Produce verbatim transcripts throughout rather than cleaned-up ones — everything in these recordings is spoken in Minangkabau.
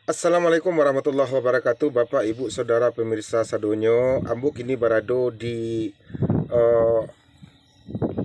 Assalamualaikum warahmatullahi wabarakatuh, Bapak, Ibu, Saudara, pemirsa sadonyo. Ambo kini barado di, eh,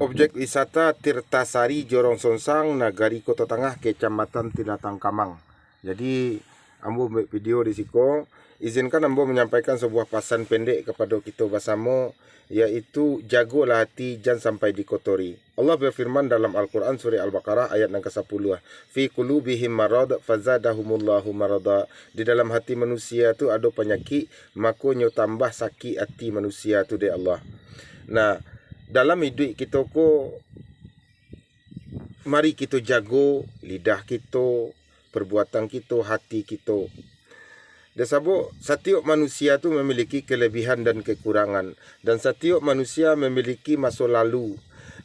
objek wisata Tirtasari, Jorong Sonsang, Nagari Koto Tangah, Kecamatan Tilatang Kamang. Jadi, ambo buek video di siko. Izinkan ambo manyampaikan sabuah pasan pendek kapado kito basamo, yaitu, jagolah ati, jan sampai dikotori. Allah bafirman dalam Al-Quran, surah Al-Baqarah, ayat nan kasapuluah, "Fi qulubihim marad, fazadahumullahu marada." Di dalam hati manusia tu ado panyakik, mako nyo tambah sakik ati manusia tu dek Allah. Nah, dalam iduik kito ko, mari kito jago lidah kito, perbuatan kito, hati kito. Dek sabab, satiok manusia tu mamiliki kelebihan dan kekurangan, dan satiok manusia mamiliki maso lalu.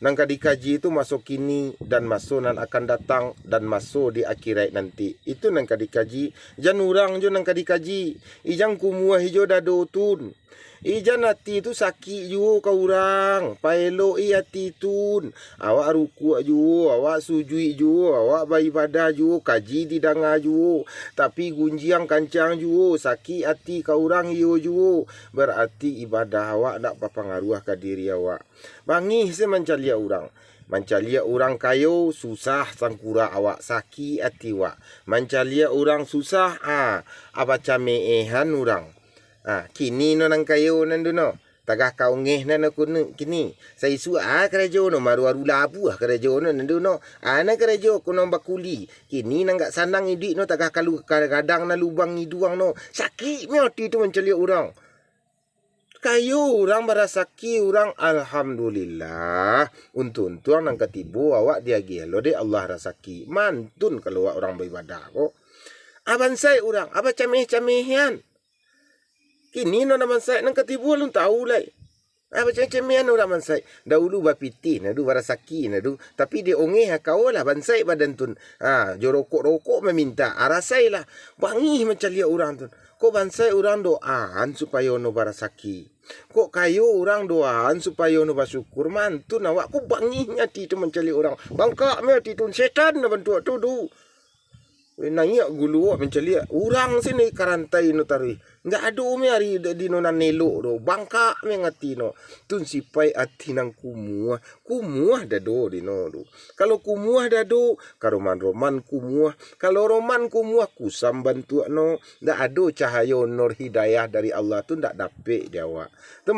Nan ka dikaji tu maso kini, dan maso nan akan datang, dan maso di akhirat nanti. Itu nan ka dikaji. Jan urang jo nan ka dikaji. Ijang kumuah ijo dado tun. Ijan ati tu sakik juo ka urang. Paelok-i ati tun. Awak rukuak juo, awak sujuik juo, awak baibadah juo, kaji didanga juo. Tapi gunjiang kancang juo, sakik ati ka urang iyo juo. Barati ibadah awak ndak bapangaruah ka diri awak. Bangih se mancaliak urang. Mancaliak urang kayo, susah sangkurak awak, sakik ati awak. Mancaliak urang susah, ah, abacameehan urang. Ah, kini no nan kayo nan tu no. Tagah ka ongeh nan no kunu kini. Saisuak ah karajo no, maru-aru labuah karajo no nan tu no. Ah, nan karajo ko nan bakuli. Kini nan gak sanang iduik no, tagah kalu kadang nan lubang iduang no. Sakik me ati tu mancaliak urang. Kayo urang barasaki urang, alhamdulillah. Untuang-untuang nan ka tibo awak diagiah lo dek Allah rasaki. Mantun kalau awak urang baibadah ko. Ah, bansaik urang, ah, bacameh-camehan. Kini no nan bansaik nan ka tibo alun tau lai. Ah, bacameh-camehan urang bansaik. Daulu bapitih na du, barasaki na du. Tapi dek ongeh akau lah bansaik badan tun. Ah, jo rokok-rokok maminta. Ah, rasailah. Bangih mancaliak urang tun. Kok bansaik urang doaan supayo no barasaki. Kok kayo urang doaan supayo no basyukur. Mantun awak ko bangih ati tu mancaliak urang. Bangkak me ati tun. Setan na bantuak tu du. Naiak gulu awak mancaliak. Urang sini karantai no taruih. Ndak ado me ari di no nan elok do. Bangkak me ati no. Tun sipaik ati nan kumuah. Kumuah dado di no do. Kalau kumuah dado, ka roman-roman kumuah. Kalau roman kumuah, kusam bantuak no. Ndak ado cahayo nur hidayah dari Allah tu ndak dapek di awak. Tu